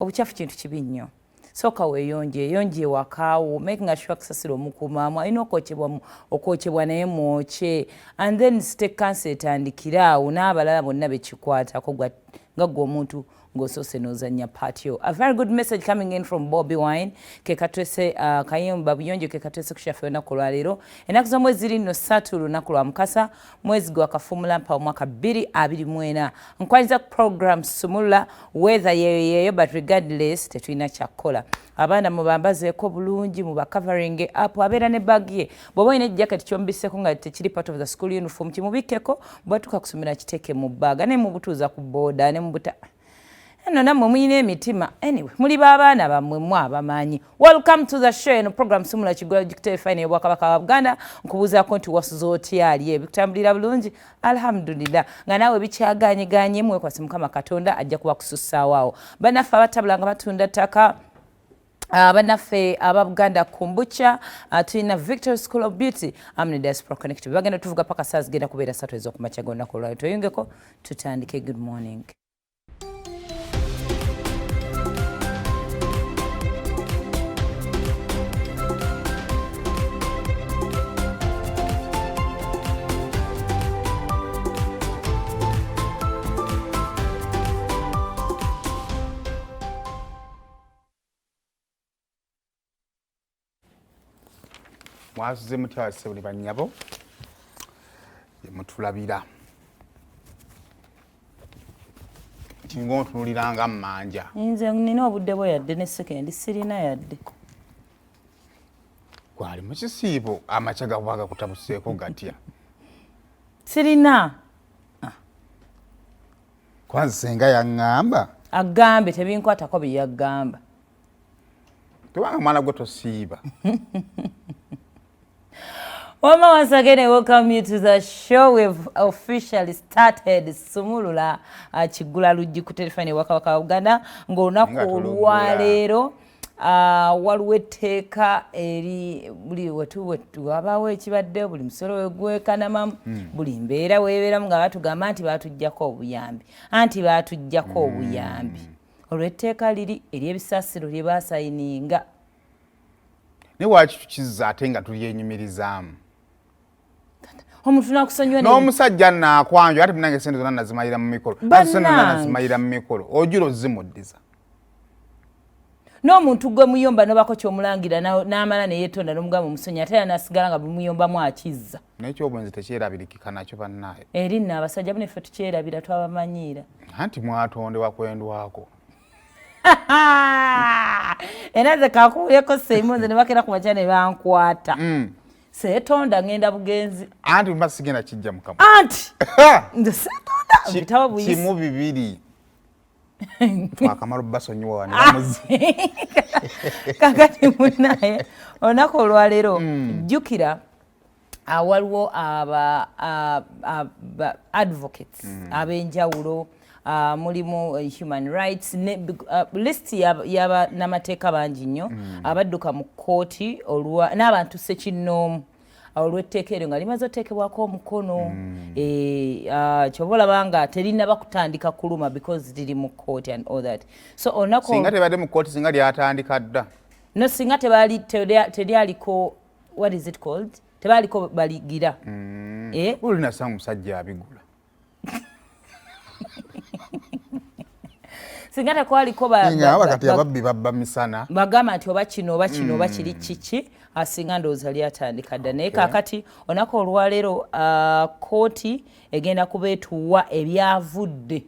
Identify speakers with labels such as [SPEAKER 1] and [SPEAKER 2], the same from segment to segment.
[SPEAKER 1] Obukyafu kintu kibi nnyo. Sooka weeyonje, eyonje ewakaawo, making sure kasasiro omukuumaamu, alina okwokyebwa, okwokyebwa naye mwokye. And then State Council etandikire awo n'abalala bonna bekikwatako nga ggwe omuntu ng'osoose n'ozannya part yo. A very good message coming in from Bobi Wine ke katwese kayimba buyonjo ke katwese ku kyaffe olunaku olwaleero. Ennaku z'omwezi ziri nno 3, lunaku lwa Mukasa, mwezi gwa Kafuumulampa omwaka 2024. Nkwaniza ku program Sumulula, weather yeeyo yeeyo, but regardless tetulina kyakukola. Abaana mubambazeeko bulungi, mubacovering up, abeera ne bag ye. Bw'oba olina ejacket ky'omubisseko nga tekiri part of the school uniform, kimubikkeko, bw'atuuka kusomera kiteeke mu bag, ne mubutuuza ku booda, ne mubuta. Eno nammwe mulina emitima. Anyway, muli b'abaana bammwe mmwe abamanyi. Welcome to the show. Eno program Sumulula Kigula Gikuteefine y'Obwakabaka bwa Buganda. Nkubuuzaako nti wasuze otya ali ebikutambulira bulungi? Alhamdulillah. Nga naawe bikyagaanyeganye, mwekwase Mukama Katonda ajja kuba kusussaawo awo. Bannaffe abatabula nga batunda ttaka, bannaffe aba Buganda Kombucha, tulina Victory School of Beauty amne Diaspora Connect. Bagenda tuvuga paka saa zigenda kubeera 3 ez'okumakya g'olunaku olwaleero. Tweyungeko tutandike. Good morning.
[SPEAKER 2] Mwasuze mutya bassebo ne bannyabo mutulabira kinga ontunuliranga mmanja.
[SPEAKER 1] Nze nina obudde bwe yadde ne sekendi sirina yadde.
[SPEAKER 2] Gwali mu kisiibo amakya gakuba gakutabuseeko gatya?
[SPEAKER 1] Sirina.
[SPEAKER 2] Kwanza senga yaŋŋamba.
[SPEAKER 1] Agambe tebinkwatako bye yagamba.
[SPEAKER 2] Tobanga mwana gwe tosiiba.
[SPEAKER 1] Wama, once again, I welcome you to the show. We've officially started Sumulula Kigula Luggi ku terefayina Obwakabaka wa Buganda ng'olunaku olwaleero waliwo etteeka eri buli wabaawo ekibadde buli musolo wegwekanamamu buli mbeera weebeeramu nga batugamba nti baatuggyako obuyambi, anti baatuggyako obuyambi olw'etteeka liri ery'ebisaasiro lye baasayininga.
[SPEAKER 2] Naye waaki tukizza ate nga tulyenyumirizaamu?
[SPEAKER 1] Omuntu nakusonyiwa
[SPEAKER 2] n'omusajja naakwanja ate munange sente zonna nazimalira mu mikolo, sente zonna nazimalira mu mikolo, ojula ozimuddiza.
[SPEAKER 1] N'omuntu gwe muyomba nobako kyomulangira n'amala neyeetonda n'omugamba omusonyi, ate era nasigala nga bwemuyombamu akizza.
[SPEAKER 2] Naye ekyobwenzi tekyerabirikika nakyo bannaaye.
[SPEAKER 1] Eri nno abasajja buneffe tukyerabira, twabamanyiira.
[SPEAKER 2] Anti mwatondebwa kwendwako.
[SPEAKER 1] Era nze kakuwuleko seimu, nze ne bakera ku makya ne bankwata. Seetonda, ngenda bugenzi.
[SPEAKER 2] Anti mba sigenda kijja mukama.
[SPEAKER 1] Anti nze seetonda, mpitawo buyisi.
[SPEAKER 2] Kimu bibiri. Twakamala obbasonyiwa wano bamuzi.
[SPEAKER 1] Kakati munaye olunaku olwaleero jjukira waliwo aba advocates ab'enjawulo, mulimu human rights ne list y'abanamateeka bangi nnyo abadduka mu kkooti n'abantu ssekinnoomu olw'etteeka eryo nga limaze oteekebwako omukono. Ky'oba olaba nga terinnaba kutandika kuluma because liri mu kkooti and all that. So olunaku
[SPEAKER 2] singa tebadde mu kkooti singa lyatandika dda.
[SPEAKER 1] No, singa teryaliko, what is it called, tebaaliko baligira.
[SPEAKER 2] Olina omusajja abigula.
[SPEAKER 1] Singa tekwaliko
[SPEAKER 2] kati ababbi babba misana.
[SPEAKER 1] Bagamba nti oba kino oba kino oba kiri kiki, asinga ndowooza lyatandika dda. Naye kaakati olunaku olwaleero kooti egenda kuba etuwa ebyavudde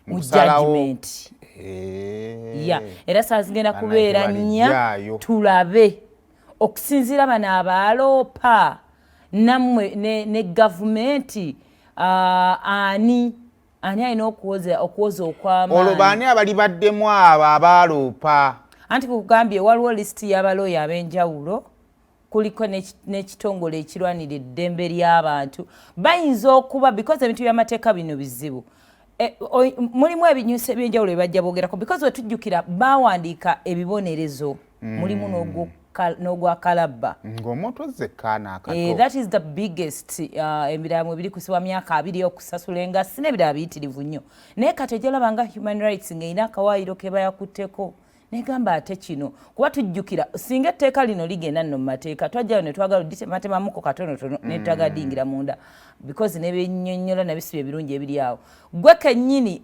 [SPEAKER 1] mu judgment ya era saa zigenda kubeera 4, tulabe okusinziira bano abaaloopa nammwe ne gavumenti, ani ani alina okuwoza okuwoza okw'amaanyi.
[SPEAKER 2] Olwo baani abali baddemu abo abaaloopa?
[SPEAKER 1] Anti kukugambye waliwo lisiti y'abalooya ab'enjawulo, kuliko n'ekitongole ekirwanira eddembe ly'abantu. Bayinza okuba because ebintu by'amateeka bino bizibu, mulimu ebinyusa ebyenjawulo ebajja boogerako because wetujjukira bawandiika ebibonerezo mulimu n'ogwo. n'ogwa kalabba.
[SPEAKER 2] Ng'omuntu ozze kaana akato.
[SPEAKER 1] That is the biggest. Ebirala mwe biri kusibwa myaka 20, okusasula engassi n'ebirala biyitirivu nnyo. Naye kati ojja nga human rights ng'erina akawaayiro ke bayakutteko, negamba ate kino, kuba tujjukira singa etteeka lino ligenda nno mu mateeka, twajjayo ne twagala oditematemamuko katonotono, netwagala diyingira munda because nebyennyonnyola nabisiba ebirungi ebiri awo. Gwe kennyini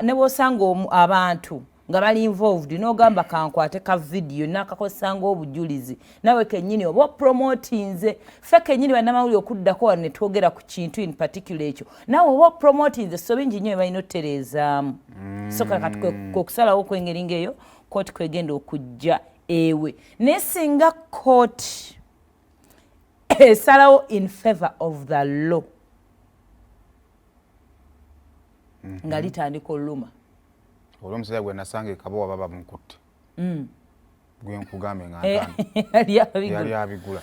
[SPEAKER 1] ne bw'osanga abantu nga bali involved, n'ogamba kankwate ka vidiyo n'akakozesa ng'obujulizi, nawe kennyini oba opromotinze. Ffe kennyini bannamawulire okuddako wano ne twogera ku kintu in particular ekyo, naawe oba opromotinze. So bingi nnyo bye balina otutereezaamu. So kati kwe kusalawo kw'engeri ng'eyo kooti kwegenda okujja ewe. Naye singa kooti esalawo in favor of the law, nga litandika oluma.
[SPEAKER 2] Olwo omusajja gwe nasanga ekabowa baba mukutte, gwe nkugambye nga
[SPEAKER 1] yali abigula.
[SPEAKER 2] Yali abigula.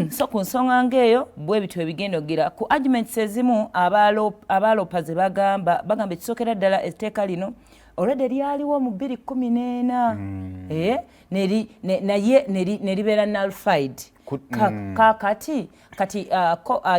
[SPEAKER 1] So ku nsonga ng'eyo bwe bityo ebigenda ogira ku arguments ezimu abalopa ze bagamba ekisookera ddala, etteeka lino already lyaliwo mu 2014, naye ne libeera nullified. Kakati kati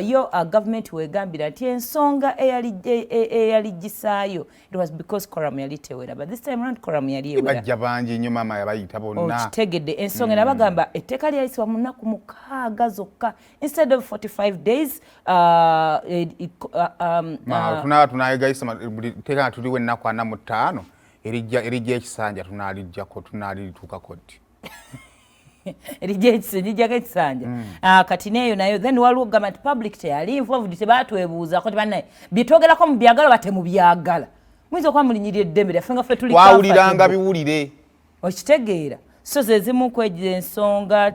[SPEAKER 1] yo government wegambira nti ensonga eyaligisaayo, it was because quorum yali tewera, but this time round quorum yali ewera.
[SPEAKER 2] Bajja bangi nnyo, maama, yabayita bonna.
[SPEAKER 1] Okitegedde ensonga? Nabagamba etteeka lyayisibwa mu nnaku 6 zokka instead of 45 days.
[SPEAKER 2] Tunaba tunayegayisa buli tteeka nga tuliwo ennaku 45, erijja ekisanja tunalijjako, tunalituukako ddi?
[SPEAKER 1] Lijjako ekisanja. Ah, kati neeyo nayo then waliwo okugamba nti public teyali involved, tebatwebuuzaako, tebannaye byetwogerako mubyagala oba temubyagala, muyinza okuba mulinyirira eddembe lyaffe nga ffe tuli
[SPEAKER 2] Twawuliranga
[SPEAKER 1] comfortable.
[SPEAKER 2] biwulire.
[SPEAKER 1] Okitegeera? So ze zimu ku ezo ensonga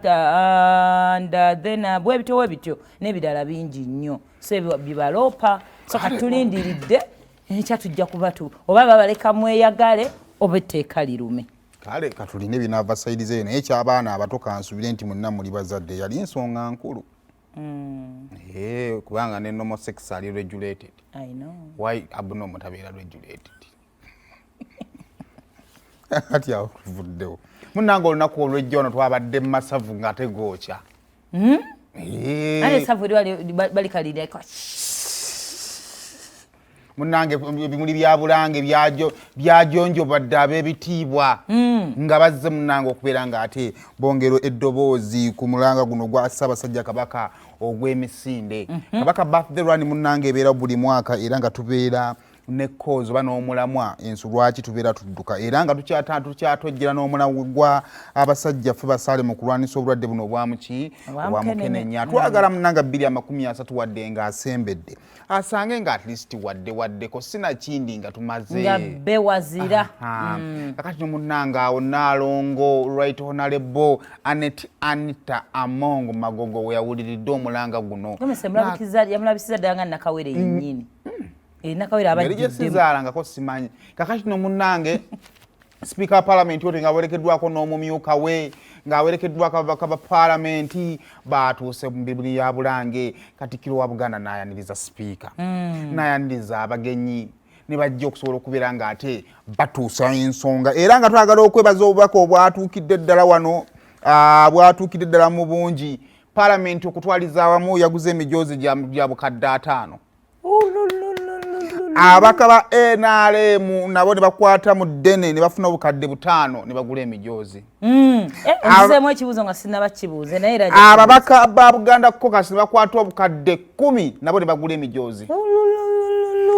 [SPEAKER 1] and then bwe bityo bwe bityo n'ebirala bingi nnyo. So ebyo bibaloopa. So kati tulindiridde enkya, tujja kuba tu oba babaleka mweyagale oba etteeka lirume.
[SPEAKER 3] Kale katulinde binaava side zeeyo. Naye ekyabaana abato, kansubire nti mwenna muli bazadde, yali nsonga nkulu.
[SPEAKER 2] Kubanga ne normal sex ali regulated.
[SPEAKER 1] I know.
[SPEAKER 2] Why abnormal tabeera regulated?
[SPEAKER 3] Kati awo tuvuddewo.
[SPEAKER 2] Munnange, olunaku olwejjo ono twabadde mu masavu nga tegookya.
[SPEAKER 1] Ate esavu eri balikalirako.
[SPEAKER 2] Munnange, ebimuli bya Bulange byajonjobadde ab'ebitiibwa nga bazze, munnange, okubeera nga ate bongero eddoboozi ku mulanga guno gwa Ssaabasajja Kabaka ogw'emisinde. Kabaka Birthday Run, munnange, ebeera buli mwaka, era nga tubeera ne cause oba n'omulamwa ensu lwaki tubeera tudduka, era nga tukyatojjera n'omulamwa gwa abasajja ffe basaale mu kulwanisa obulwadde buno obwamuki?
[SPEAKER 1] Obwa
[SPEAKER 2] Obwamukenenya. Twagala, munnanga, 2030 wadde ng'asembedde, asange nga at least wadde waddeko sinakindi nga tumaze
[SPEAKER 1] nga bewazira.
[SPEAKER 2] Aha. Kakati no munnanga awo Naalongo Right Honorable Anet Anita Among Magogo we yawuliridde omulanga guno.
[SPEAKER 1] Gomese yamulabisiza ddala nga nakawere yennyini. Nakawere
[SPEAKER 2] Engeri gye
[SPEAKER 1] abajjuddemu.
[SPEAKER 2] Sizaalangako simanyi. Kakati no munnange, sipiika wa paalamenti oyo ng'awerekeddwako n'omumyuka we, ng'awerekeddwako ababaka ba paalamenti, batuuse mu bibuli ya Bulange. Katikkiro wa Buganda n'ayaniriza sipiika, n'ayaniriza abagenyi ne bajja okusobola okubeera ng'ate
[SPEAKER 3] batuusa ensonga. Era nga twagala okwebaza obubaka obwatuukidde ddala wano, bwatuukidde ddala mu bungi.
[SPEAKER 2] Paalamenti okutwaliza awamu yaguze emijoozi gya 5,000. Ababaka ba NRM nabo ne bakwata mu ddene ne bafuna 5,000 ne bagula emijoozi.
[SPEAKER 1] Onzizeemu ekibuuzo nga sinaba kibuuze, naye era
[SPEAKER 2] Ababaka ba Buganda Caucus ne bakwata 10,000, nabo ne bagula emijoozi.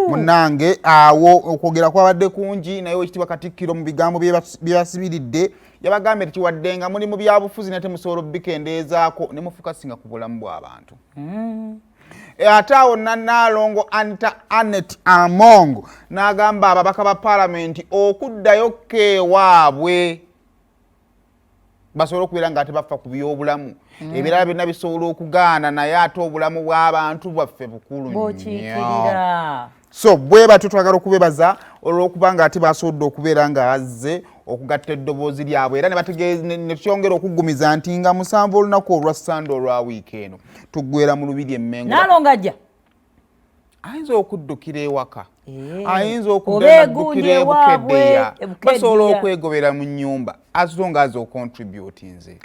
[SPEAKER 3] Munnange, awo okwogera kwabadde kungi, naye Owekitiibwa Katikkiro mu bigambo bye basibiridde
[SPEAKER 2] yabagambye nti wadde nga muli mu byabufuzi, naye temusobola obikendeezaako ne mufocusinga ku bulamu bw'abantu. Ate awo Naalongo Anita Anet
[SPEAKER 3] Among n'agamba ababaka ba paalamenti okuddayo
[SPEAKER 2] keewaabwe basobole okubeera nga ate bafa ku byobulamu. Ebirala byonna bisobola okugaana, naye ate obulamu bw'abantu bwaffe bukulu nnyo.
[SPEAKER 1] Bw'okiikirira.
[SPEAKER 3] So bwe batyo twagala okubebaza olw'okuba nga ate basobodde okubeera nga bazze
[SPEAKER 2] okugatta eddoboozi lyabwe, era ne tukyongera okuggumiza nti nga 7 olunaku olwa Sande olwa wiiki eno tuggwera mu Lubiri Emmengo.
[SPEAKER 1] Naalongo ajja.
[SPEAKER 2] Ayinza okuddukira ewaka. Ayinza okudda naddukira ebukeddeya, basobola okwegobera mu nnyumba as long as ocontributinze.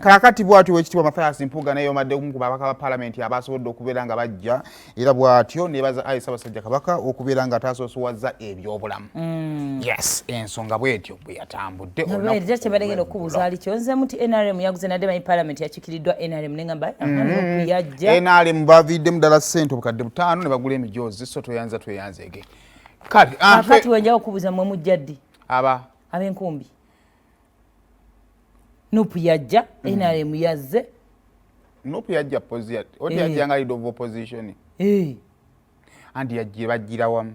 [SPEAKER 2] Kaakati bwatyo Owekitiibwa Mathias Mpuuga naye omadde omu ku babaka ba palamenti abasobodde okubeera nga bajja, era bwatyo nebaza ayi Ssaabasajja Kabaka okubeera nga ataasoosowaza ebyobulamu. Yes, ensonga bwetyo bwe yatambudde.
[SPEAKER 1] Era kyebadegenda okubuuza ali kyonzemu nti NRM yaguze nadde manyi palamenti yakiikiriddwa NRM, nengamba yajja.
[SPEAKER 2] NRM baviiddemu ddala ssente 5000 ne bagula emijoozi, so tweyanza tweyanzeege. Kale
[SPEAKER 1] kakati wenjawo okubuuza, mwe mujja ddi?
[SPEAKER 2] Aba
[SPEAKER 1] ab'enkumbi. NUP yajja, NRM yazze.
[SPEAKER 2] NUP yajja oti yajja nga leader of opposition. Anti yajja bajjira wamu.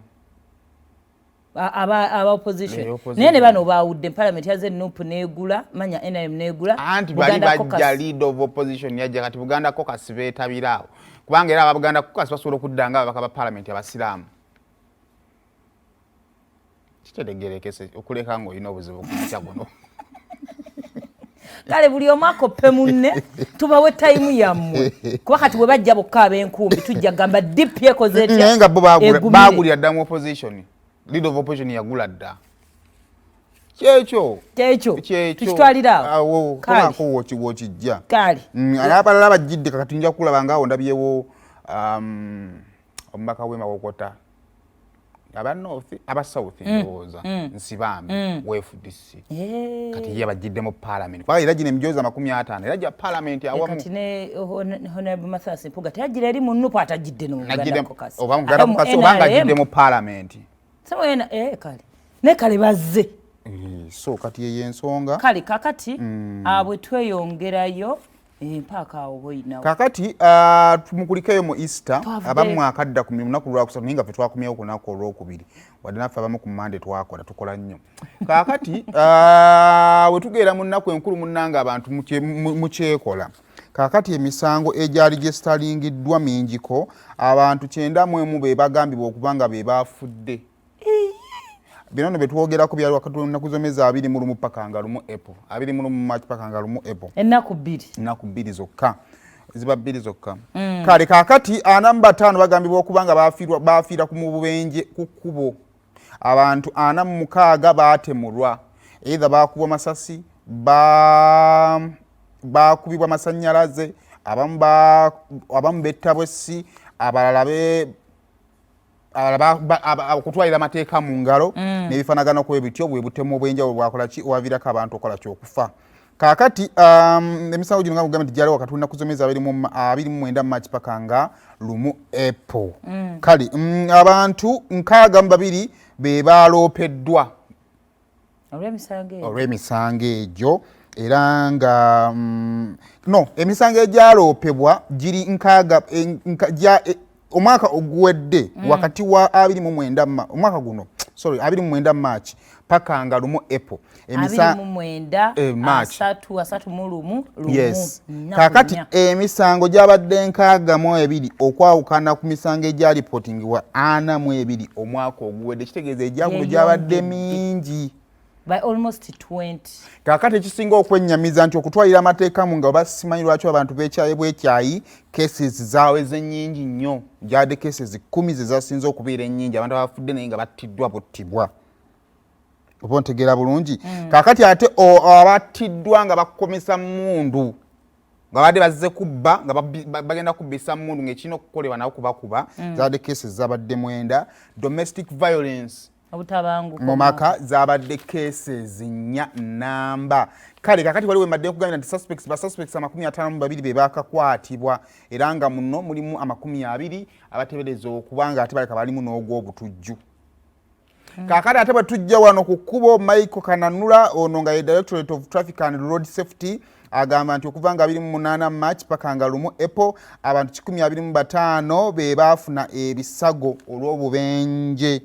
[SPEAKER 1] Aba opposition naye ne bano baawudde. Parliament yaze, NUP negula, manya NRM negula.
[SPEAKER 2] Anti bali bajja leader of opposition yajja, kati Buganda Caucus beetabira awo, kubanga era aba Buganda Caucus basobola okudda nga ababaka ba parliament abasiraamu. Kitegerekese okuleka ng'olina obuzibu ku mukya guno.
[SPEAKER 1] Kale buli omu akoppe munne, tubawe time yammwe, kuba kati bwe bajja bokka ab'enkumbi tujja gamba DP ekoze etya.
[SPEAKER 2] Naye nga bo bagulira dda mu opposition, leader of opposition yagula dda, kyekyo.
[SPEAKER 1] Kyekyo tukitwalira
[SPEAKER 2] awo wokijja.
[SPEAKER 1] Kale.
[SPEAKER 2] Abalala bajjidde, kakati nja kulaba ngaawo ndabyewo omubaka w'e Mawokota, aba North, aba South, ndowooza Nsibambi wa FDC. Kati ye bajjidde mu parliament, kubanga era gino emijoozi 50 era gya parliament awamu.
[SPEAKER 1] Kati ne Honorable Mathias Mpuuga teyajjira eri mu NUP, atajjidde no
[SPEAKER 2] oba mu Buganda Caucus, obanga ajjidde mu parliament.
[SPEAKER 1] Kale ne kale bazze.
[SPEAKER 2] So kati yeyo ensonga.
[SPEAKER 1] Kale kakati bwe tweyongerayo mpaaka awo boyinawo.
[SPEAKER 2] Kakati tumukulikeyo mu Easter. Abamu akadda ku lunaku lwakusatu, naye nga ffe twakomyewo ku lunaku olwokubiri, wadde naffe abamu ku Mande twakola, tukola nnyo. Kakati we tugeera mu nnaku enkulu, munnanga abantu mukyekola. Kakati emisango egyali gyesitalingiddwa mingiko, abantu 91 be bagambibwa okuba nga be bafudde. Bino no betwogerako byali wakati w'ennaku z'omwezi 21 paka nga 1 April, 21 March paka nga 1 April.
[SPEAKER 1] Ennaku 2.
[SPEAKER 2] Ennaku 2 zokka, ziba 2 zokka. Kale kaakati 45 bagambibwa okuba nga bafiira ku mu bubenje ku kkubo. Abantu 46 baatemulwa, either baakubwa masasi, baakubibwa masannyalaze, abamu betta bwessi, abalala okutwalira amateeka mu ngalo n'ebifaanagana kuba bityo. Bwe butemu obw'enjawulo bwakola ki, owaviirako abantu okukola kyokufa. Kaakati emisango gino nga kugamba nti gyali wakati w'ennaku z'omwezi 29 March paka nga 1 April. Kale abantu 62 be baloopeddwa
[SPEAKER 1] olw'emisango egyo.
[SPEAKER 2] Olw'emisango egyo, era nga no emisango egyaloopebwa giri nkaaga omwaka oguwedde wakati wa 29 omwaka guno, sorry, 29 March paka nga 1 April.
[SPEAKER 1] 29
[SPEAKER 2] March.
[SPEAKER 1] 30, 31, 1.
[SPEAKER 2] Yes.
[SPEAKER 1] Nnaku
[SPEAKER 2] Kaakati
[SPEAKER 1] 4.
[SPEAKER 2] Emisango gyabadde 62 okwawukana ku misango egyalipotingibwa 42 omwaka oguwedde. Kitegeeza egyaguno gyabadde
[SPEAKER 1] Yeeyongedde.
[SPEAKER 2] mingi
[SPEAKER 1] By almost 20.
[SPEAKER 2] Kaakati ekisinga okwennyamiza nti okutwalira amateeka mu nga basimanyi lwaki abantu bekyaye bwekyayi, cases zaweze nnyingi nnyo, gyadde cases 10 ze zasinze okubeera ennyingi, abantu abafudde naye nga battiddwa buttibwa, oba ontegeera bulungi. Kaakati ate abattiddwa nga bakomesa mundu, nga badde bazze kubba, nga bagenda kubbisa mundu, ng'ekirina okukolebwa nabo kubakuba, zabadde cases zabadde 9. Domestic violence,
[SPEAKER 1] obutabanguko
[SPEAKER 2] mu maka, zabadde cases 4 namba. Kale kakati waliwo mbadde nkugambira nti suspects, ba suspects 52 be bakakwatibwa, era nga muno mulimu 20 abatebereza okuba nga ate baleka balimu n'ogw'obutujju. Kaakati ate bwe tujja wano ku kkubo, Michael Kananula ono nga ye Directorate of Traffic and Road Safety agamba nti okuva nga 28 March paka nga 1 April, abantu 125 be baafuna ebisago olw'obubenje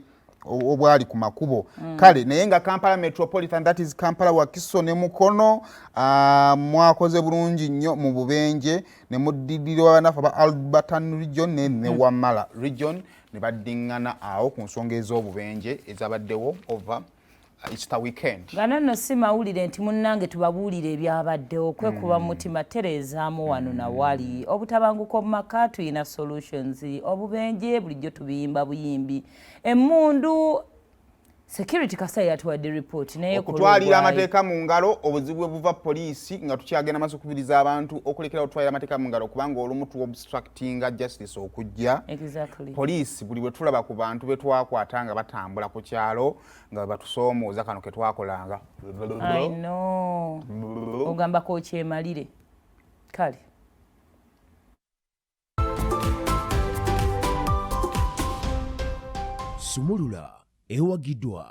[SPEAKER 2] obwali ku makubo. Kale naye nga Kampala Metropolitan, that is Kampala, Wakiso ne Mukono, mwakoze bulungi nnyo mu bubenje, ne muddirirwa banafu aba Alberton Region ne Wamala Region, ne baddiŋŋana awo ku nsonga ez'obubenje ezabaddewo over Easter weekend.
[SPEAKER 1] Gano nno si mawulire nti munnange tubabuulire ebyabaddewo, kwekuba mu mutima, tereezaamu wano na wali. Obutabanguko mu maka tulina solutions, obubenje bulijjo tubiyimba buyimbi, emmundu security kasa yatuwadde report naye
[SPEAKER 2] okutwalira amateeka mu ngalo. Obuzibu bwe buva poliisi nga tukyagenda maaso okukubiriza abantu okulekera okutwalira amateeka mu ngalo, kubanga olumu tu obstructinga justice okujja. Poliisi buli bwe tulaba ku bantu be twakwata nga batambula ku kyalo nga bwe batusoomooza, kano ke twakolanga.
[SPEAKER 1] I know. Ogamba kokyemalire kale.
[SPEAKER 4] Sumulula ewagiddwa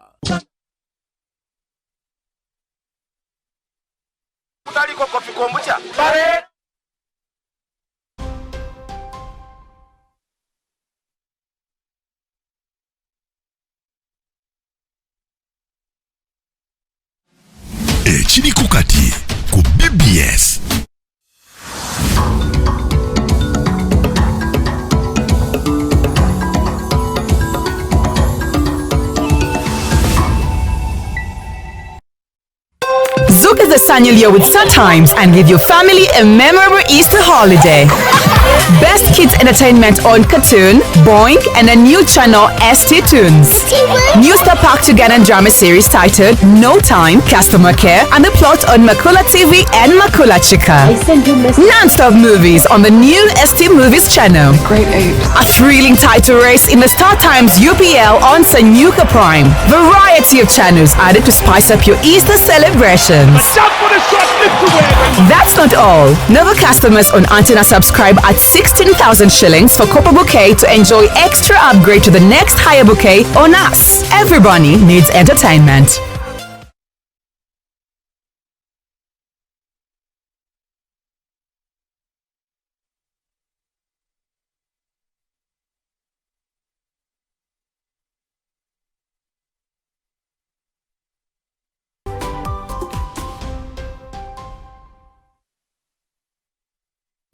[SPEAKER 5] Kutaliko kofi kombucha.
[SPEAKER 4] Ekiriko kati ku BBS.
[SPEAKER 6] Zook is the Sanyo with Star Times and give your family a memorable Easter holiday. Best kids entertainment on Cartoon, Boink, and a new channel, ST Tunes. New Star Park Together drama series titled No Time, Customer Care, and the plot on Makula TV and Makula Chica. Non-stop movies on the new ST Movies channel.
[SPEAKER 7] Great apes.
[SPEAKER 6] A thrilling title race in the Star Times UPL on Sanyuka Prime. Variety of channels added to spice up your Easter celebrations. That's not all. Nova customers on Antenna subscribe at 16,000 shillings for Copper Bouquet to enjoy extra upgrade to the next higher bouquet on us. Everybody needs entertainment.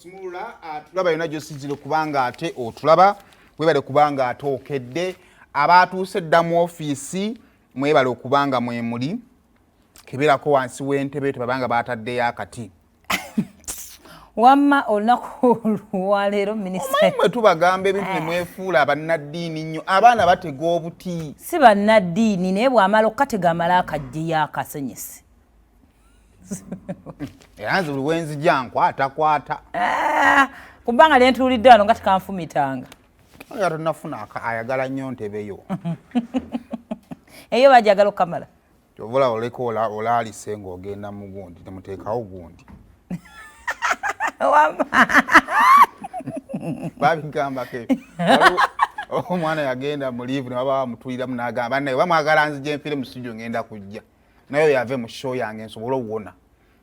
[SPEAKER 2] Sumulula atulaba yonna gyosinzire kubanga ate otulaba, webale kubanga atookedde. Abaatuuse dda mu ofiisi, mwebale okubanga mwemuli. Keberako wansi w'entebe tebabanga bataddeyo akati.
[SPEAKER 1] Wamma olunaku olwaleero minisita
[SPEAKER 2] Omanyi mwe tubagamba ebintu ne mwefuula abannaddiini nnyo, abaana batega obuti.
[SPEAKER 1] Si bannaddiini, naye bw'amala okukatega amala akajjeyo akasenyesi.
[SPEAKER 2] Era nze buli wenzija nkwatakwata.
[SPEAKER 1] Ah, kubanga lyentuulidde wano nga tekanfumitanga.
[SPEAKER 2] Nga tonafuna ayagala nnyo ntebeyo.
[SPEAKER 1] Eyo bajagala okukamala.
[SPEAKER 2] Kyova oleka olaalise ng'ogenda mu gundi temuteekawo gundi.
[SPEAKER 1] Wamma.
[SPEAKER 2] Babigambako omwana yagenda mu liivu ne baba bamutuliramu n'agamba, naye bamwagala nzija enfiire mu studio, ngenda kujja naye yave mu show yange nsobole owona.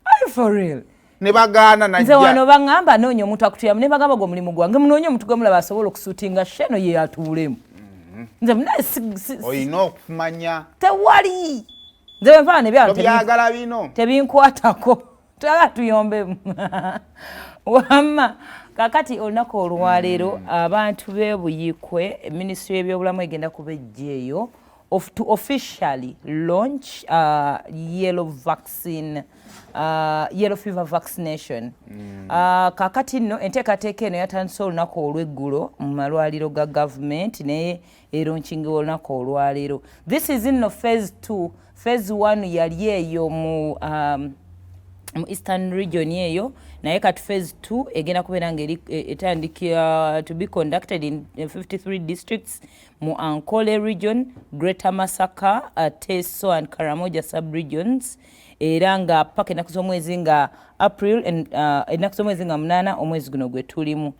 [SPEAKER 1] Are you for real?
[SPEAKER 2] Ne bagaana.
[SPEAKER 1] Nze wano
[SPEAKER 2] najja.
[SPEAKER 1] Baŋŋamba noonya omuntu akutuyambu, ne bagamba gwe omulimu gwange munoonya omuntu gwe mulaba asobola okusuutinga sheno ye atuulemu. Nze munaye
[SPEAKER 2] Olina okumanya.
[SPEAKER 1] Tewali, nze bwenfaana nebyalo
[SPEAKER 2] Tobyagala bino.
[SPEAKER 1] Tebinkwatako, twagala tuyombemu. Wamma kakati olunaku olwaleero abantu b'e Buyikwe, minisitule y'ebyobulamu egenda kuba ejja eyo to officially launch yellow vaccine, yellow fever vaccination. Kakati nno enteekateeka eno yatandise olunaku olw'eggulo mu malwaliro ga gavumenti, naye eraunchingiwa olunaku olwaleero. This is nno phase 2. Phase 1 yali eyo mu Eastern Region eyo, naye kati phase 2 egenda kubeera nga etandikira to be conducted in 53 districts mu Ankole Region, Greater Masaka, Teso and Karamoja sub-regions, era nga paka ennaku z'omwezi nga April, ennaku z'omwezi nga 8 omwezi guno gwe tulimu.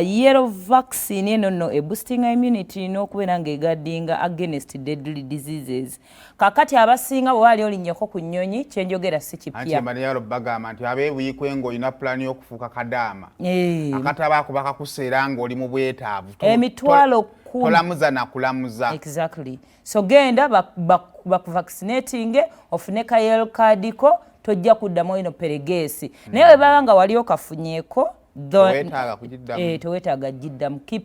[SPEAKER 1] Yellow vaccine eno nno eboostinga immunity n'okubeera ng'eguardinga against deadly diseases. Kakati abasinga bwe baali olinnyeko ku nnyonyi, kyenjogera si
[SPEAKER 2] Anti
[SPEAKER 1] kipya.
[SPEAKER 2] Emmaniyalo bagamba nti abeebuyiikwe ng'olina pulaani y'okufuuka kadaama
[SPEAKER 1] Eh,
[SPEAKER 2] akataba ako bakakuseera ng'oli mu bwetaavu.
[SPEAKER 1] Emitwalo 10.
[SPEAKER 2] Tolamuza na kulamuza.
[SPEAKER 1] Exactly. So genda bakuvaccinatinge ofune ka yellow card ko, tojja kuddamu ino peregeesi. Naye bwe baba nga wali okafunyeeko
[SPEAKER 2] Teweetaaga kugiddamu.
[SPEAKER 1] Eh, teweetaaga giddamu. Keep